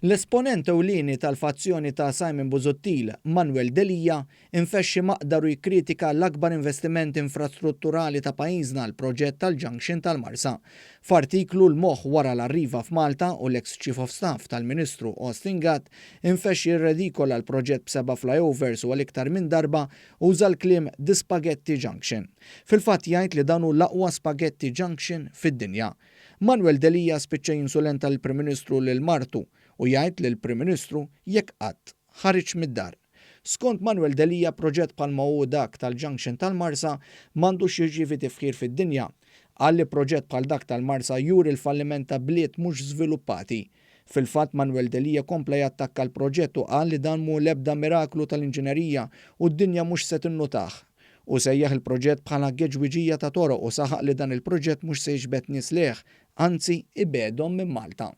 L-esponent ewlieni tal-fazzjoni ta' Simon Busuttil, Manuel Delia, infexx imaqdar u jikkritika l-akbar investiment infrastrutturali ta' pajjiżna, l-proġett tal-Junction tal-Marsa. F'artiklu, l-moħħ wara l-Arriva f'Malta u l-ex Chief of Staff tal-Ministru Austin Gatt infexx jirredikola l-proġett b'seba' flyovers u għal iktar minn darba uża l-kliem "The Spaghetti Junction". Fil-fatt jgħid li dan hu l-aqwa Spaghetti Junction fid-dinja. Manuel Delia spiċċa jinsulenta l-Prim Ministru lil martu u jgħid li l-Prim Ministru jekk qatt ħareġ mid-dar. Skont Manuel Delia, proġett bħalma hu dak tal-Junction tal-Marsa m'għandux jirċievi tifħir fid-dinja. Qal li proġett bħal dak tal-Marsa juri l-falliment ta' bliet mhux żviluppati. Fil-fatt, Manuel Delia kompla jattakka l-proġett u qal li dan mhu l-ebda miraklu tal-inġinerija u d-dinja mhux se tinnutah. U sejjaħ il-proġett bħala geġwiġija ta' toroq u saħaq li dan il-proġett mhux se jiġbed nies lejh, anzi ibegħedhom minn Malta.